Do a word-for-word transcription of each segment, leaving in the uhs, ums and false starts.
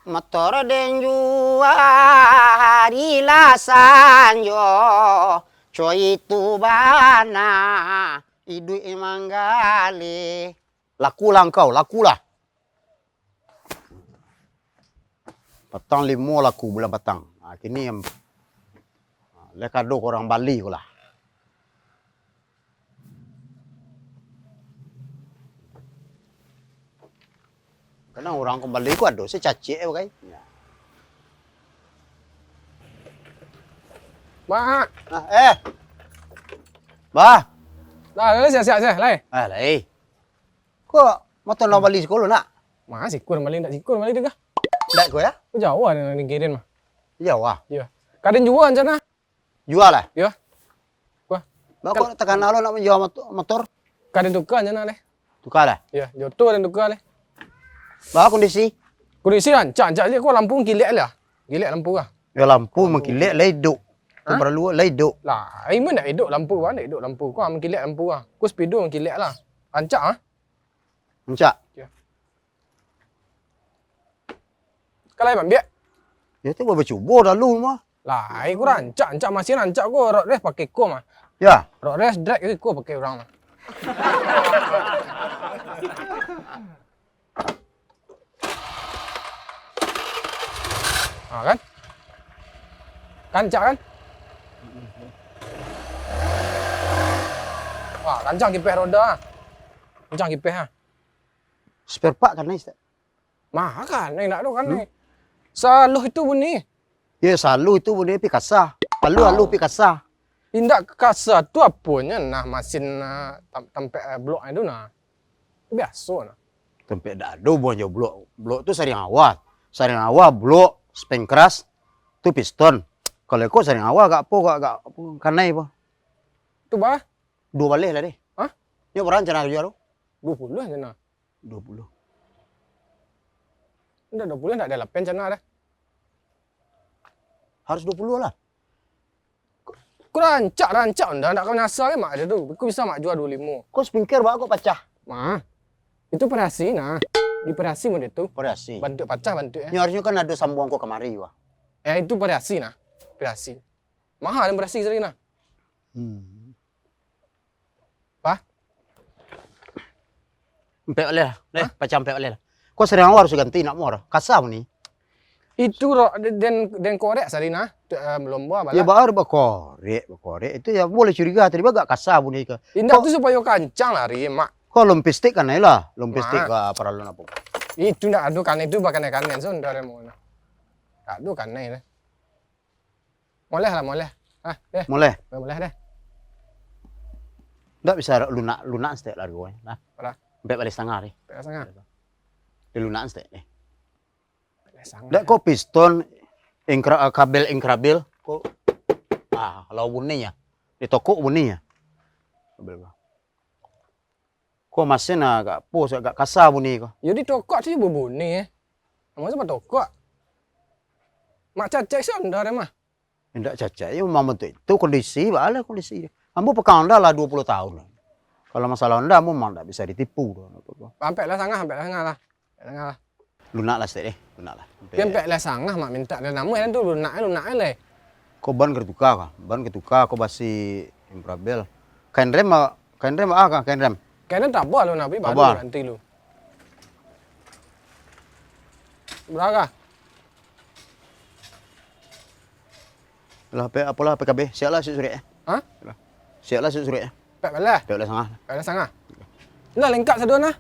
Motor den jua, hari lah sanjo, co itu bana, iduik manggaleh. Lakulah angkau, lakulah. Patang limo laku bulan patang. Nah, kini, em, lai ka ado urang bali ko lah. Kadang urang ka bali ko ado se cacek bagai. Mak. Nah, eh. Bah. Lah, lai siap-siap se, lai. Ah, lai. Ko motor nak bali siko lu, nak? Ma siko bali, ndak siko bali tu kah? Ndak ko ya? Ko jauah den kirim mah. Jauah? Iyo. Ka den jua rancana. Jua lah? Iyo. Wah. Baa kok takana lo nak manjua moto-, motor? Ka den tuka rancana lai. Tuka lah? Iyo, jo tu ka den tuka lai. Baa kondisi? Kondisi rancak-rancak se, ko lampu kilek lah. Kilek lampu kah? Yo lampu mangkilek lah iduik. Hah? Kaparluan lah iduik. Lah, ai mah ndak iduik lampu, baa ndak iduik lampu. Ko mangkilek lampu ah. Ko speedo mangkilek lah. Rancak ah. Rancak. Yo. Kalau emang biak. Yo tu bacubo dalu mah. Lah, ai ko rancak, rancak masin rancak ko, road race pakai ko mah. Yo. Road race drag ko pakai urang mah. Ha, kan? Rancak, kan? Wah, rancak kipeh roda. Rancak kipeh, ha. Spare part kanai, Ustaz? Mah, kanai, ndak ado kanai. Hmm? Saluh itu bunyi. Yo, saluh itu bunyi pi kasa. Aluh-aluh pi kasa. Indak kasa tu aponyo nah, masin, nah, tam-, tampek, eh, blok itu nah. Biaso nah. Tampek dak ado buah jo blok. Blok tu saring awa. Saring awa, blok, spring crush, tu piston. Kalau iko saring awa agak apo, agak, agak apo, kanai apo. Tu bah? Duo baleh lah deh. Hah? Nyo bara rancana juo tu? Duo puluah rancana. Duo puluah. Ndak duo puluah, ndak ado lapan rancana dah. Harus duo puluah lah. Ko rancak, rancak Honda, ndak ka manyasa lai mak ado tu. Ko bisa mak jua duo limo. Ko spring crush baa kok pacah? Mah. Itu variasi nah. Di variasi model tu. Variasi. Bantuak pacah bantuak, eh. Nyo harusnyo kan ado sambuang ko kamari, wah. Eh, itu variasi nah. Variasi. Maha den variasi tadi nah. Hmm. Pah? Ampek baleh lah. Leh, hah? Pacah ampek baleh lah. Ko saring awa harus ganti nak murah. Kasa bunyi. Itu ro-, den, den korek tadi nah. Tu, eh, lomba bala. Yo, baa bakorek, bakorek. Itu yo buliah curiga tadi, baa agak kasa bunyi ko. Indak ko tu supayo kancang lari, mak. Ko lompestik kanai lah. Lompestik ka paralon apo. Itu ndak ado kanai tu, bakanai-kanai so, ndak ado mau. Ndak ado kanai lah. Moleh lah, moleh. Ah, deh. Moleh? Moleh deh. Ndak bisa lunak, lunak saketek lah, nah. Bara? Ampek baleh satangah deh. Ampek baleh satangah. Dilunak saketek deh. Ampek baleh satangah. Ndak ko piston, ingkra-, kabel ingkrabil, ko, ah, kalau bunyi yo. Ditokok bunyi yo. Kabel ko. Ko masin agak apo, agak kasa bunyi ko. Yo ditokok tu babunyi, eh. Amuah tu batokok. Mak cacek se Honda deh mah. Indak cacek, yo memang bantuak itu kondisi, baa lah kondisi. Ambo pakai Honda lah duo puluah tahun. Kalau masalah Honda, ambo memang ndak bisa ditipu tu. Ampek baleh satangah, ampek baleh satangah lah. Ampek baleh satangah lah. Lunak lah saketek deh, lunak lah. Ampek baleh satangah mak mintak, dah namuah tu lunak, lunak lai. Ko ban ka tuka kah? Ban ka tuka, ko basi ingkrabil. Kain rem, kain rem ah kah, kain rem? Kain rem tabah lu nak bali, baru ganti lu. Bara? Lah, pe-, apolah P K B, siap lah surek, eh. Hah? Siap lah surek, eh. Ampek baleh? Ampek baleh satangah. Ampek baleh satangah. Lah lengkap sadolah.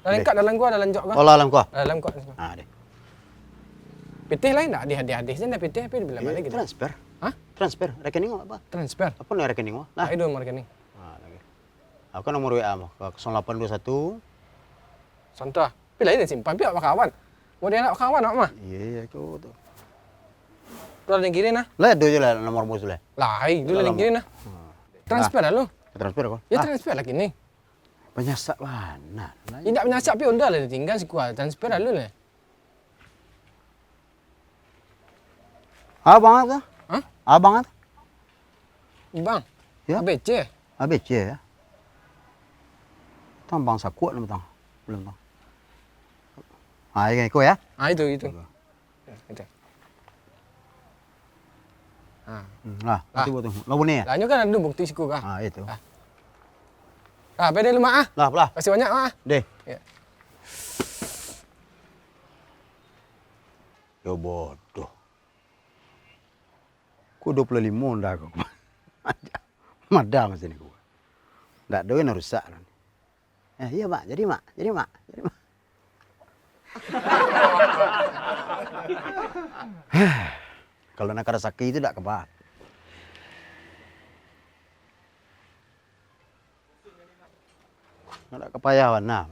Lah lengkap dalam ko, dalam jok ko. Oh, lah dalam ko? Dalam ko. Ah, deh. Pitih lai, ndak ado hadih-hadih se, ndak pitih, tapi bila balik gitu. Transfer. Hah? Transfer. Rekening apo? Transfer. Apo nomor rekening apo? Nah. Itu nomor rekening. Ah, lagi. Aku nomor W A mah, kosong lapan dua satu. Santai. Tapi lain simpan, pi awak bakawan. Mau dia nak bakawan awak mah? Iyo, iyo, tu, tu. Tu lah den kirim nah. Lah, ado se lah nomor bos tu lah. Lah, ai, tu lah den kirim nah. Hmm. Transfer lah lu. Transfer ko? Yo, transfer lah kini. Panyasak bana. Indak panyasak, pi Honda lah ditingga siko, transfer lah lu lah. Abang tu? Hah? Abang tu? Bang? Yo. A B C. A B C yo. Tang bang sakuak nama tang. Belum, Bang. Ah, ya, iko ya. Ah, itu, itu. Iko. Ya, itu. Ah. Hmm, lah, ah, itu buat tu. Lah, bunyi ya? Lah, nyo kan ado bukti siko kah? Ah, itu. Ah. Ah, pai deh lu, Mak, ah. Lah, lah. Makasih banyak, Mak, ah. Deh. Ya. Yo bodoh. Ko duo puluah limo ndak ko. Mada masih ni ko. Ndak ado nan rusak lah. Eh, iyo, Mak. Jadi, Mak. Jadi, Mak. Jadi, Mak. Kalau nak karasaki itu ndak kaba. Ndak kapayah bana.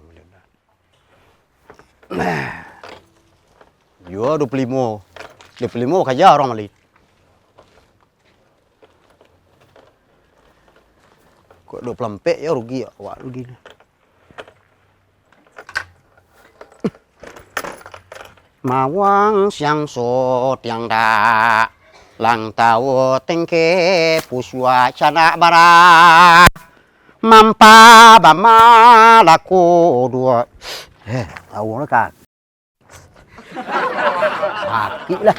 Jua duo puluah limo. Duo puluah limo kaja urang bali. Kok duo puluah ampek yo rugi, awak rugi. Mawang siang sotiang dak, lang tau tengke pusua canak bara, mampa bamalako duo. Eh, tau lah, Kak. Sakik lah.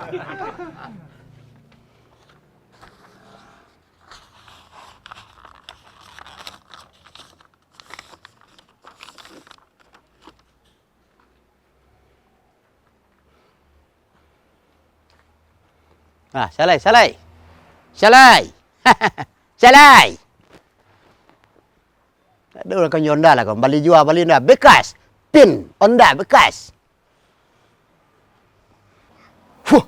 Ah, salai, salai. Salai. Salai. Aduh, lah kan Honda lah kan. Bali jua, bali Honda. Bekas. Pin Honda bekas. Fuh,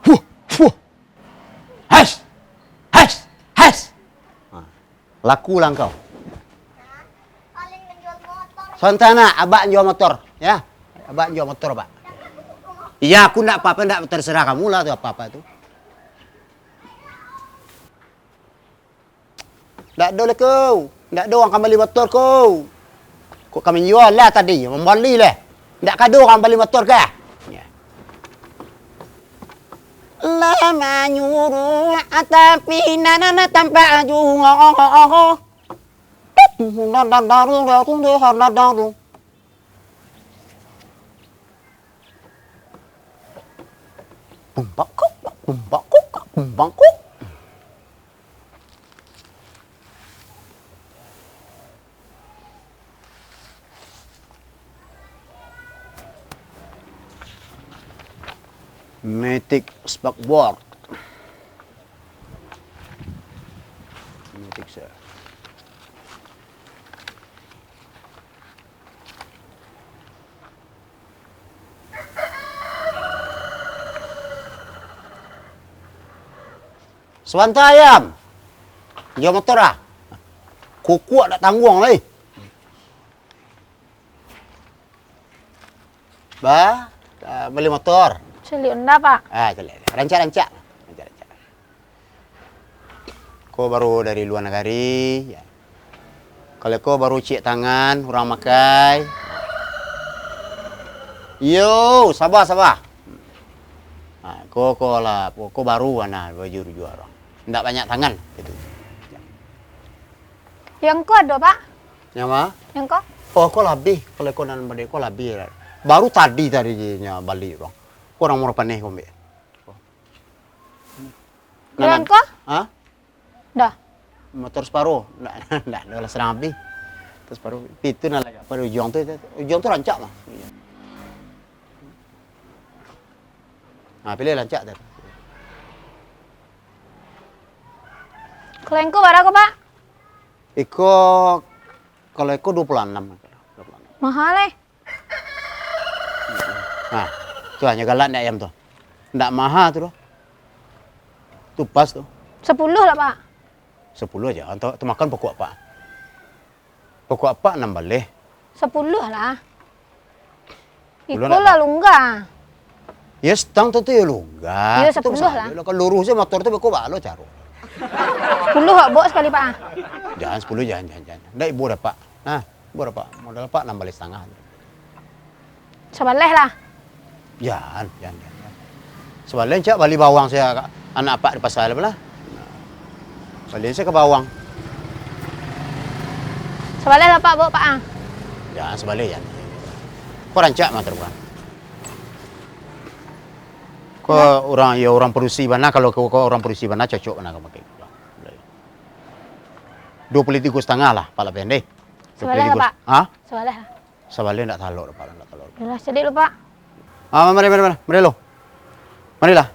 fuh, fuh. Has, has, has. Ha. Laku lah engkau. Santana, abak jual motor, ya. Abak jual motor, Pak. Iya, aku ndak apa-apa, ndak terserah kamu lah tu, apa-apa tu. Ndak ado lah ko. Ndak ado urang ka bali motor ko. Kok ka manjua lah tadi, mambali lah. Ndak ka ado urang bali motor kah? Ya. Lah manyuruh, tapi nan, nan, nan tampak juo. Bumbakuk, bumbakuk, bumbakuk. Matic Sparkboard. Matic, sir. Sabanta, ayam. Jual motor ah. Kukuak dak tangguang lai. Ba, ah, bali motor. Caliak Honda, Pak. Ah, caliak. Rancak-rancak. Rancak-rancak. Ko baru dari lua nagari, ya. Kalau ko baru ciek tangan, urang makai. Iyo, saba, saba. Ha, ko, ko lah, ko, ko baru bana baju juo urang. Ndak banyak tangan, gitu. Yang ko ado, Pak? Yang ma? Yang ko? Oh, ko lah abih. Kalau ko nan bade ko lah abih. Baru tadi, tadi nyo bali urang. Ko urang Muaro Paneh ko ambek. Nan ko? Hah? Dah. Motor Sparrow. Ndak, ndak, ndak lah sadang abih. Motor Sparrow. Itu nan lagi apa, ujuang tu, ujuang tu rancak mah. Nah, pilih rancak tu. Kalau yang ko bara ko, Pak? Iko, kalau iko duo puluah anam. Duo puluah anam. Mahal, eh. Nah, tu hanyo galak ndak ayam tu. Ndak maha tu doh. Tu pas tu. Sapuluah lah, Pak. Sapuluah aja. Anto tu makan pokok apak. Pokok apak anam baleh. Sapuluah lah. Iko lah lunggah. Ya, stang tu, tu ya lunggah. Ya, sapuluah lah. Kalau luruih se motor tu beko balo caro. Sapuluah, Pak, baok sakali, Pak, ah. Jan, sapuluah jan, jan, jan. Ndak ibo dapat. Nah. Bara, Pak? Modal Apak anam baleh satangah. Sabaleh lah. Jan, jan, jan, jan. Sabaleh rancak bali bawang se ka anak Apak di pasa lah. Bali se ka bawang. Sabaleh lah, Pak, baok, Pak, ah. Jan, sabaleh, jan. Ko rancak mah taruah. Ko urang, iyo, urang padusi bana, kalau ko, ko urang padusi bana cocok bana ka makai. Duo puluah tigo satangah lah, Pak Lapian deh. Duo puluah tigo. Sabaleh lah, Pak. Ha? Sabaleh lah. Sabaleh ndak talok doh, Pak, ndak talok. Yolah, cadiak lo, Pak. Ah, mari, mari, mari. Mari lo. Marilah.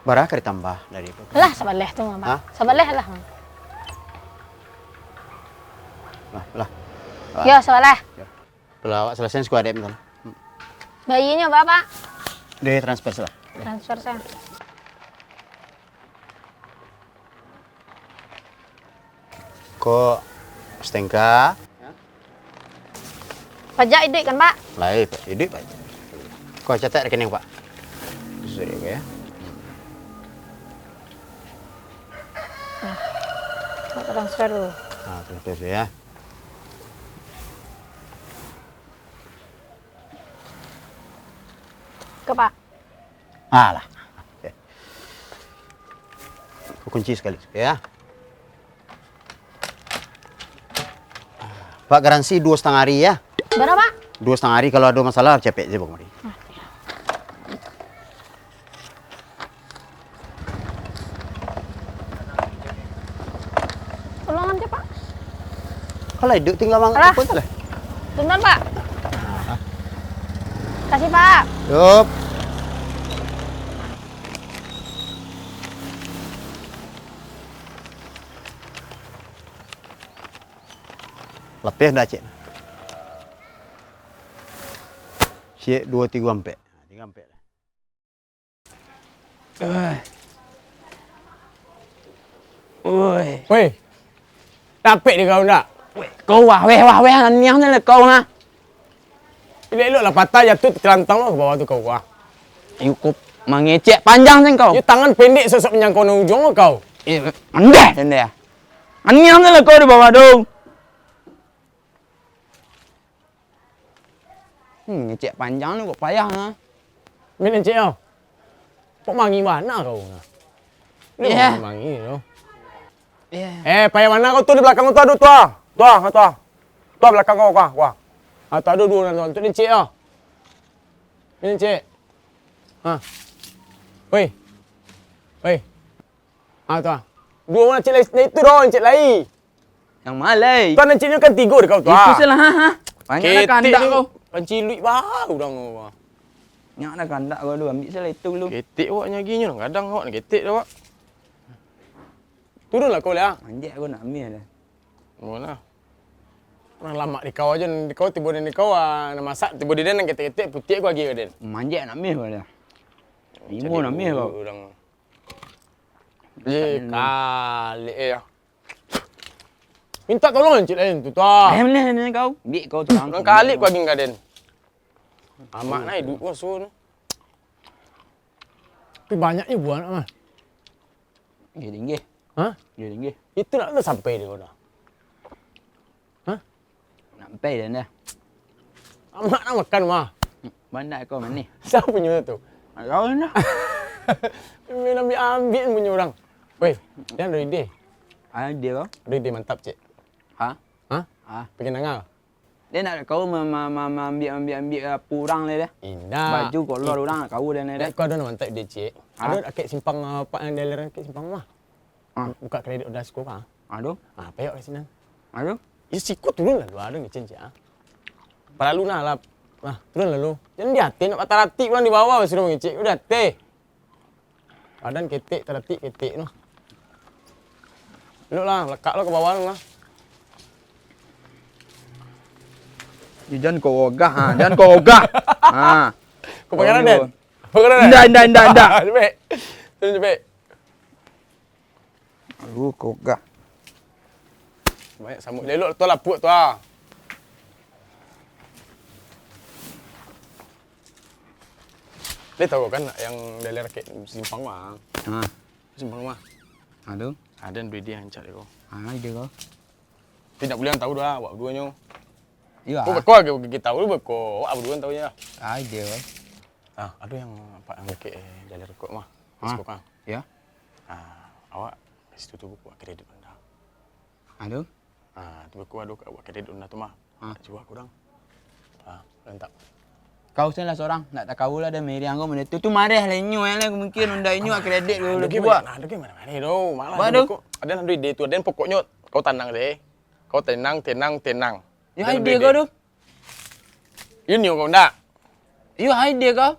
Bara ka ditambah dari itu? Lah, sabaleh tu mah, Pak. Ha? Sabaleh lah. Lah, lah. Yo, sabaleh. Yo. Lah, awak salasaian siko adek minta. Bayinyo bara, Pak? Deh, transfer salah. Transfer saja. Ko setengka. Pajak iduik kan, Pak? Lai, Pak. Iduik, Pak. Ko catat rekening, Pak. Sudah, ya. Nah, Pak transfer dulu. Ah, transfer dulu, ya. Ke, Pak. Alah. Oke. Kunci sekali, ya. Pak, garansi duo satangah ari, ya. Bara, Pak? Duo satangah ari, kalau ado masalah, capek se bawa kamari. Tolong aja, Pak. Kalau iduik tinggal mang-, alah. Apa itu lah? Punten, Pak. Kasih, Pak. Yup. Lapeh dah, Cik. Cik, duo tigo ampek. Tigo ampek lah. Oi. Weh. Dapek di kau ndak? Weh, kau wah, weh, wah, weh, aniang ni lah kau, ha. Elok-elok lah patah jatuh, terlantang lah ke bawah tu kau, wah. Yo, kau mangecek panjang sen kau. Yo, tangan pendek, sok-sok manjangkau nan ujuang kau. Eh, mandeh, mandeh. Aniang ni lah kau di bawah tu. Hmm, ngecek panjang ni kok payah, ha. Ambil ngecek kau. Kok mangi bana kau, ha. Ni kok mangi tu. Iya. Eh, payah bana kau tu di belakang kau tu, ado tu, ah. Tu, ah, tu, ah. Tu, ah, belakang kau, kau, kau. Ah, tu ado duo urang tu. Untuak ngecek, ah. Ngecek. Ha. Woi. Woi. Ah, tu, ah. Duo urang cek lai, itu doh, cek lai. Yang ma lai? Kan cek nyo kan tigo dek kau tu, ah. Itu se lah, ha, ha. Banyak dah kandak kau. Panciluik bah urang kau, bah. Banyak dah kandak kau tu, ambiak se lah itu dulu. Ketek awak nyo agi nyo, kadang awak ketek dah, awak. Turunlah kau, lah. Manjek aku nak ambiak dah. Mano? Urang lamak di kau aja, di kau tibo den di kau, ah, nak masak tibo di den, nan ketek-ketek, putiak kau agi ka den. Manjek nak ambiak kau dah. Limo nak ambiak kau. Urang. Eh, kalik, eh. Minta tolong cik lain tu, tuh. Eh, mana, mana kau? Ambiak kau tu. Urang kalik kau agi ka den. Amak nai duit kau suruh tu. Tapi banyaknyo buah nak mah. Inggih, inggih. Hah? Inggih, inggih. Itu nak tu sampai di kau dah. Hah? Nak sampai dah, dah. Amak nak makan mah. Banyak kau manih. Siapa punyo tu? Kau dah. Main ambil-ambil punyo urang. Weh, den ado ide. Ado ide kau? Ado ide mantap, cik. Hah? Hah? Ah. Pengen dengar? Dia nak kau ma-, ma-, ma-, ma-, ambiak, ambiak, ambiak apa urang lai dah. Indak. Baju kolor urang nak kau dah lai dah. Kau ado nak mantap ide, cik. Hah? Ado akek simpang, ah, pak yang dealer akek simpang mah. Ah. Buka kredit Honda siko, ah. Ado. Ah, payok ka sinan. Ado. Iyo, siko turun lalu, ado ngecen, cik, ah. Palalu nah lah. Nah, turun lalu. Jan di ateh, nak patah ratik urang di bawah, suruh mangecek. Udah, teh. Badan ketek, taratik ketek tu. Duduk lah, lekak lo ka bawah tu lah. Jan kau ogah, ha. Jan kau ogah. Ha. Kau panggaran, Den? Panggaran, Den? Indak, indak, indak, indak. Cepek. Turun cepek. Aduh, kau ogah. Banyak samuk. Elok tu lah, puak tu ah. Dia tahu kan yang dealer kek simpang mah. Ha. Simpang mah. Aduh. Ada duit dia yang cari kau. Ah, ide kau. Tapi ndak buliah tahu dah, awak duonyo. Iyo. Kau beko lagi kita tahu beko, awak berdua tahu ya. Ah, ide kau. Ah, ada yang apa yang kek, eh, dealer kok mah. Ha. Sekolah. Ya. Ah, awak di situ tu buka kredit Honda. Aduh. Ah, tu beko ada buka kredit Honda tu mah. Ha. Cubo aku dang. Ha, mantap. Kau sen lah sorang, ndak takawa lah dah meriang kau model tu. Tu marah lah inyo, eh, lah mungkin ndak inyo kredit dulu buah. Nah, tu gimana? Nah, tu gimana? Mana tu? Malah tu. Ada nanti ide tu, ada pokoknyo kau tenang deh. Kau tenang, tenang, tenang. Yo, ide kau tu. Yo, nio kau ndak? Yo, ide kau.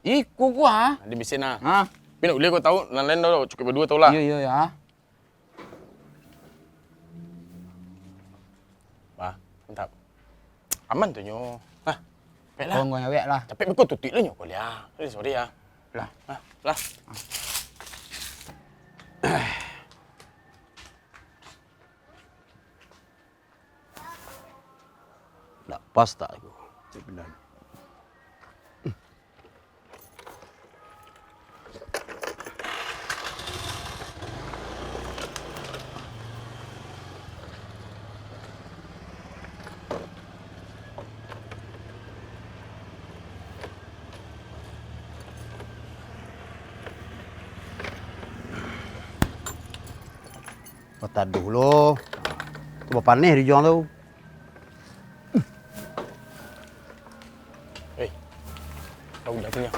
Ih, kuku, ha? Di mesin, ha. Ha. Tapi nak ulih kau tahu, nan lain dah cukup berdua tahu lah. Yo, yo, yo, ha. Wah, mantap. Aman tu nyo. Nah, baiklah. Kau ngawek lah. Tapi beko tutup lah nyo kau liah. Eh, sorry ya. Lah. Nah, lah. Ndak pas tak aku? Cek Pindan. Bataduh lo. Tu bapaneh di juang tu. Eh, tahu dah punya.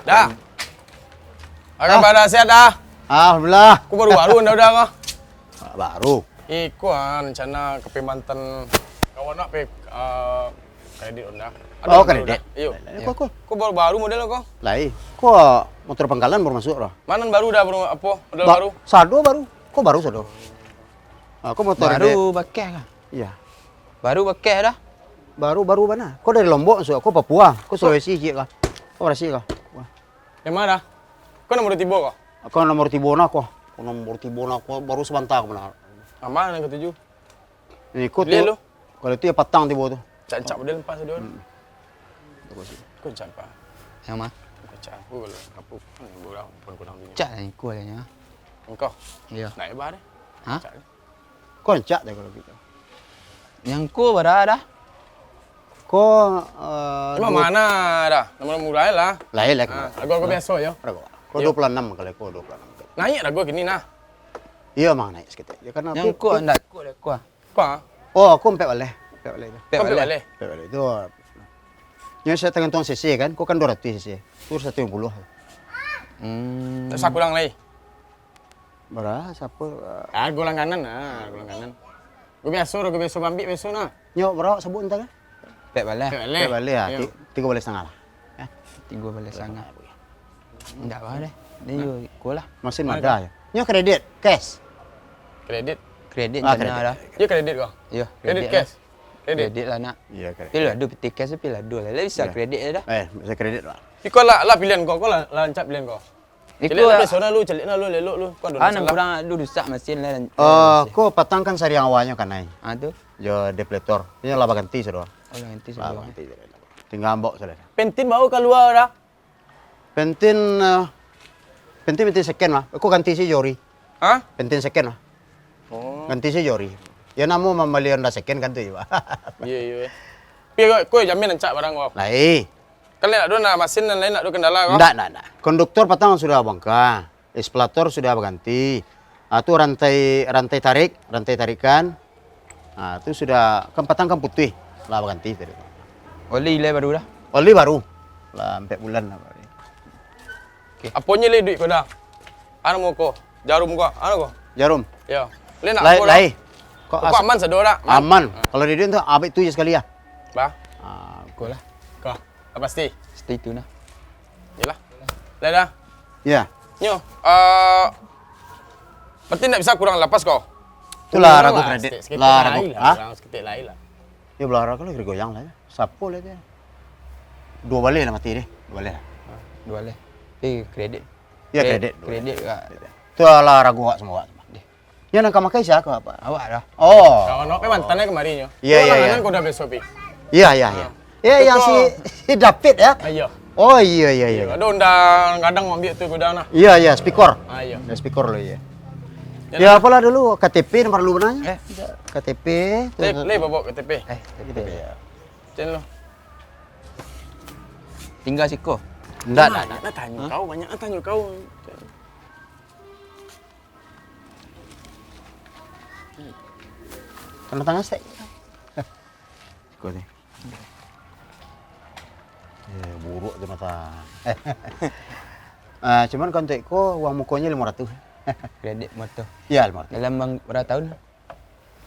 Dah. Akan pada sihat dah. Alhamdulillah. Aku baru-baru anda udah kah? Baru. Iko ah, rencana ke Kalimantan kawan nak pe ah, kredit Honda. Ada Oh, baru kredit. Dah. Iyo. Lai, lai, ko, ko. Ko baru-baru model ko. Lai. Ko motor pangkalan baru masuk dah. Mana baru dah baru apa? Model Ba- baru? Sado baru. Ko baru sado. Ah, ko motor Baru kredit. Bakeh kah? Iya. Baru bakeh dah. Baru, baru bana. Ko dari Lombok masuk, ko Papua, ko Sulawesi ciek kah? Ko Brasik kah? Yang mana? Ko nomor tibo ko? Ko nomor tibo nah ko. Ko nomor tibo nah ko, baru sabanta ko bana. Aman yang ketujuh. Ni ko Beli tu. Lu. Kalau tu ya patang tibo tu. Cak-cak model pas tu. Hmm. Bagus. Ko cak apa? Yang mana? Ko cak aku kalau kapuk kan kurang pun kurang tu. Cak yang ko ya. Engkau? Iya. Nak ibar deh. Hah? Cak. Ko rancak deh kalau gitu. Yang ko bara dah? Ko, eh, Cuma dua mana dah? Nama murah lah. Lain lah. Ah, lagu-lagu biasa yo. Ragu. Ko Yo. dua puluh enam kali, ko dua puluh enam kali. Naik lagu kini nah. Iya, mang naik sekitar. Ya, karena Yang pi-, ko pi-, ndak ko deh ko. Ko? Oh, ko ampek baleh. Ampek baleh tu. Ampek Ampek baleh. baleh. Ampek baleh tu. Nyo saya tengah tuang C C kan, ko kan dua ratus C C. Tu satu lima puluh. Hmm. Tak usah kurang lagi. Bara, siapa? Ah, golang kanan, ah, golang kanan. Gue biasa, gue biasa bambik biasa nah. Nyok, bara, sabuk entah kan? Pek baleh. Pek baleh. Pek baleh, ah. Yo. Ti-, tiga baleh setengah lah. Eh? Tiga baleh setengah. Tiga baleh setengah. Ndak apa deh. Dia Nah. juga ikut lah. Mesin Mana Mazda kan? Ya. Nyo kredit, cash. Kredit. Kredit Ah, cana kredit. dah. Ya kredit kau. Yo, Kredit kredit cash. Lah. Kredit. Kredit lah nak. Iya, kredit. Pil ado peti cash, pil ado lah. Lah bisa Iya. kredit ya dah. Eh, bisa kredit lah. Iko lah, lah pilihan kau, kau lah, lah rancak pilihan kau. Iko Caliak lah lah. Personal lu, caliak lah lu, lelok lu. Kau ada Ah, masalah. Kurang ado rusak mesin lah. Eh, Mesin. Ko patang kan sariang awalnyo kanai. Ah, tu. Jo depletor. Ini lah baganti sudah. Oh, lah ganti Lah sudah. baganti sudah. Tinggal ambok sudah. Pentin baru keluar dah. Pentin, eh, pentin, pentin second lah. Ko ganti si Jori. Hah? Pentin second lah. Oh. Ganti si Jori. Ya namo mambali Honda second kan tu, Pak. Iya, iya. Tapi ko, ko jamin rancak barang ko. Lai. Kan lain nak do nah, mesin dan lain nak do kendala ko. Ndak, ndak, ndak. Konduktor patang sudah bongkar, ekspalator sudah baganti. Ah, tu rantai, rantai tarik, rantai tarikan. Ah, tu sudah, kan patang kan putuih, lah baganti tadi. Oli lah baru dah? Oli baru. Lah ampek bulan lah baru. Oke. Aponyo le duit ko dah? Anu mo ko? Jarum ko? Anu ko? Jarum. Yo. Le nak Lai, apo dah? lai. Kok Kok as- aman sado dak? Aman. Ah. Kalau di duit tu abis tu je sekali ya. Bah. Ah, Ko lah. Ko. Lah pasti. Stay tune lah. Yalah. Lah dah. Ya. Nyo, eh, berarti ndak bisa kurang lapas ko? Itulah Kurang ragu lah, kredit. sikit-sikit Lah, lain ragu. lah, Hah? kurang sikit lain lah. Ya, belah ragu lagi goyang lah ya. Sapo lah dia? Dua baleh lah mati deh. Dua baleh lah. Dua baleh. Eh, kredit. Ya, Eh, kredit, dua kredit baleh. Kak. Kredit. Tu lah ragu awak semua awak tu. Deh. Yang nak makai siapa, Pak? Awak dah. Oh. Kawan awak kan mantan lah kemarin nyo. Iya, Kau iya, lah iya. Kan kau dah besok, Pi. Iya, iya, iya. Ah. Ya, Itu yang kau si, si David ya? Ah, iya. Oh, iya, iya, iya. Iya, ada undang kadang ambil tu gudang lah. Iya, iya, speaker. Ah, iya. Ada speaker lo, iya. Ya, Ya, lah. Apalah dulu, K T P nomor lu benarnya? Eh. K T P, tu, Leh, tu. Leh, bawa K T P. Eh, K T P. K T P, ya. Cen lo. Tinggal siko. Ndak, ndak, ndak. Nak tanya kau, banyak nak tanya kau. Hmm. Kena tangan stek. Siko ni. Eh, buruk tu mata. Ah, cuman kan tu iko uang mukonyo limo ratus. Kredit motor. Ya, limo ratus. Dalam bang-, berapa tahun?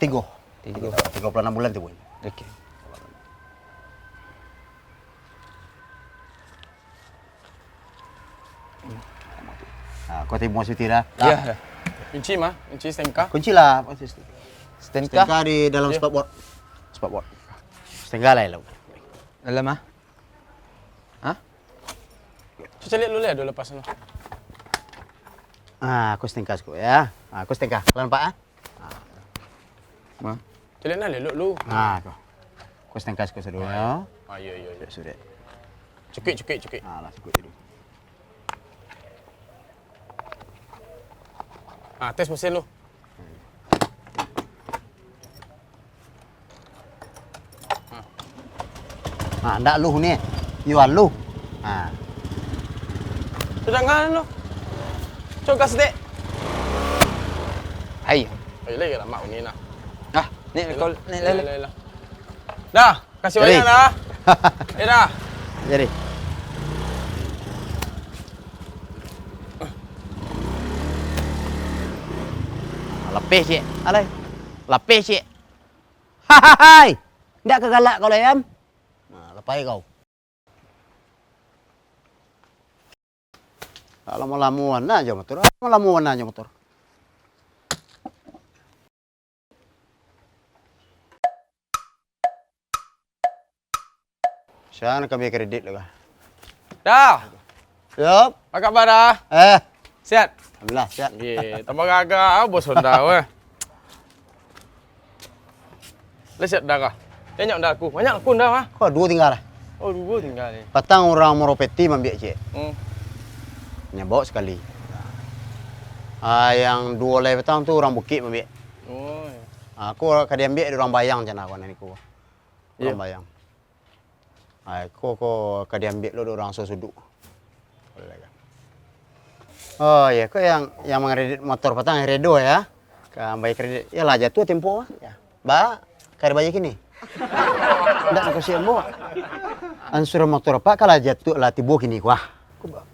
Tigo. Tigo. Tigo puluh enam bulan tu, Boy. Oke. Ah, kau timo suti dah. Ya, ya. Kunci mah, kunci S T N K. Kunci lah, apa sih? S T N K. S T N K di dalam spakbor. Spakbor. S T N K lah, lo. Dalam ah? Hah? Cuba caliak dulu lah, dulu lepas tu. Ah, aku S T N K siko ya. Ah, aku S T N K. Kalian nampak ah? Ma. Caliak nah, lelok lu. Ah, tu. Aku S T N K siko sadonyo. Ah, iya, iya, iya. Sudah. Cukik, cukik, cukik. Ah, lah, cukik dulu. Ah, tes mesin lu. Ha, ndak lu ni. Yuan lu. Ha. Sudah ngan lu. Cok gas dek. Hai. Ayo lagi lama ni nah. Ah, ni kau ni lele. Dah, kasih banyak dah. Eh dah. Jadi. Lapeh cik. Alai. Lapeh cik. Hahaha. Ndak ka galak kau lai, Am? Nah, lapai kau. Lamo-lamo bana jo motor. Lamo-lamo bana jo motor. Sian kami kredit lah. Dah. Yup. Apa kabar dah? Eh. Sihat? Alhamdulillah, sihat. Ye, tambah gagah ah, bos Honda weh. Lah siap dah kah? Banyak dah aku. Banyak aku dah mah. Kau duo tinggal lah. Oh, duo tinggal ni. Patang urang Moropeti mambiak ciek. Hmm. Nyo baok sakali. Ah, yang duo lai patang tu urang Bukik mambiak. Oh, ya. Ah, aku ka diambiak di urang Bayang cana aku anak niku. Urang Bayang. Ai, ko, ko ka diambiak lo dek urang Sosudu. Oh, iya, ko yang, yang mangkredit motor patang Redo, ya? Ka ambai kredit. Yalah, jatuah tempo, ya. Ba, ka dibayar kini. Ndak, kasian, Bo. Ansuran motor, Pak, kalau jatuah lah tibo kini, wah. Ko ba,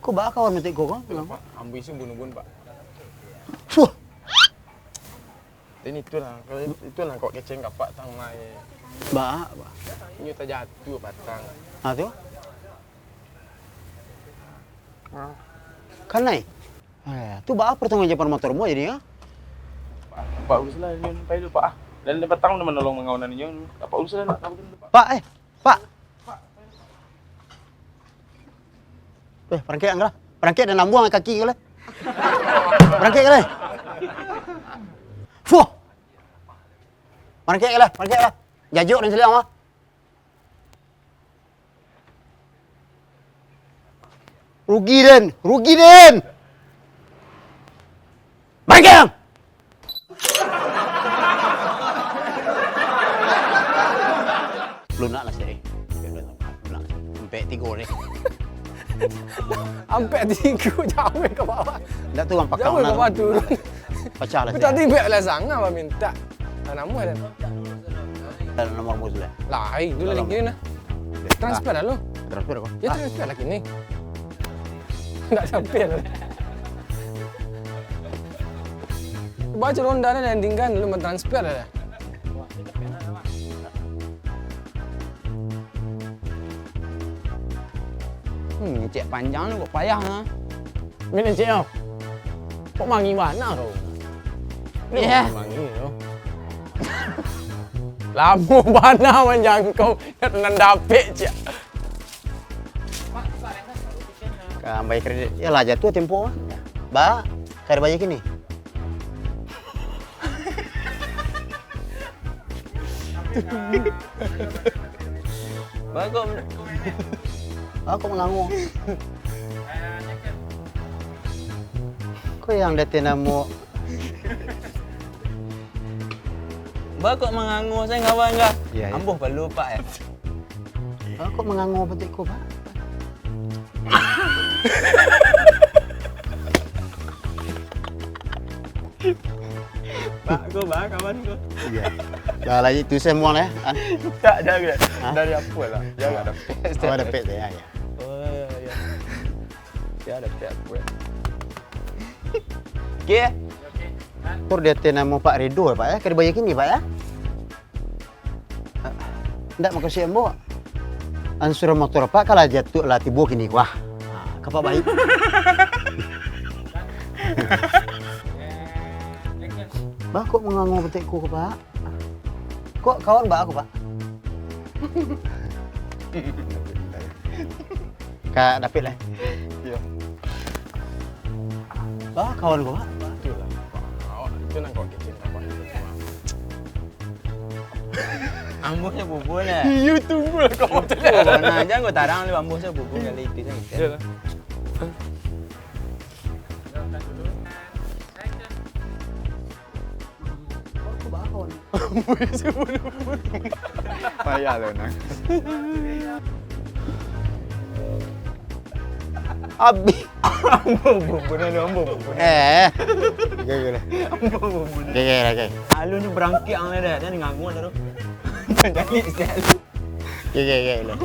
ko ba kawan matik ko, ko? Pak, ambuih sih bunuh-bunuh, Pak. Fuh. Ini tu lah, kalau itu lah kok keceng kapak tang mai. Ba, ba. Inyo tajatuah patang. Ah, tu? Ah. Kanai? Eh, tu ba pertanggungjawaban motor mo jadi, ha? Pak, Pak, urus lah, inyo pai dulu, Pak, ah. Dan dia patang udah menolong mengawanan inyo. Pak, urus lah, nak tahu dulu, Pak. Pak, eh, Pak. Eh, parangkek ang lah. Parangkek dan lambuang kaki kau lah. Parangkek kau lah. Fuh. Parangkek kau lah, parangkek kau lah. Jajuk dan celiak mah. Rugi den, rugi den. Parangkek ang. Lunak lah, Sek. Lunak. Ampek tigo ni. Ampek tigo jauah ka bawah. Ndak tu, Bang, pakak. Jauah ka bawah tu. Pacah lah, Sek. Tadi bek lah sangat, Bang, minta. Nah, nama dah. Dan nomor bos lah. Lah, ai, dulu lagi nah. Transfer lah lu. Transfer kau? Ya, transfer lagi ni. Ndak sampai lah. Baca ronda dah, ending kan lu mentransfer dah. Hmm, cek panjang ni kok payah nah. Mik cek yo. Kok mangi bana kau? Ni mangi yo. Lamo bana manjangkau, nak tenang dapek cek. Ka ambai kredit. Yalah, jatuah tempo mah. Ba, ka dibayar kini. Ba kok, ba kok mangango. Ko yang dati namo. Ba kok mangango, sayo ngawan kah? Iya, iya. Ambuh palu, Pak, eh. Ba kok mangango batik ko, Pak? Pak ko, bah, kawan ko. Iyo. Dah lah, itu semua lah, yo, An. Tak, jangan. Hah? Dari apo lah? Jangan dapek. Oh, dapek tu, yo, yo. Oh, iyo, iyo. Yo, dapek apo, yo? Oke. Tur di ateh namo Pak Ridho, Pak, yo. Ka dibayia kini, Pak, yo. Ndak, maksud ambo, ansuran motor Apak kan lah jatuah, lah tibo kini ko. Wah, ha, ka Apak baiak. Bah, kok mangangua batua ko, Pak? Kok kawan baa ko, Pak? Ka dapek lah. Iyo. Bah, kawan ko, Pak? Batua lah. Awak tu nan kau kecil, Pak. Ambo se bubun lah. Iyo, tunggu lah kau. Nah, jangan kau tarang dulu, ambo se bubun kali itu sajo. Iyo lah. Ambo se bubun. Payah lo, Nang. Abih. Ambo bubun, ambo bubun. Eh. Oke, oke lah. Ambo bubun. Oke, oke, oke. Alun ni barangkek ang lah dah. Jangan nganguk dah tu. Jadi, sial. Oke, oke, oke lah.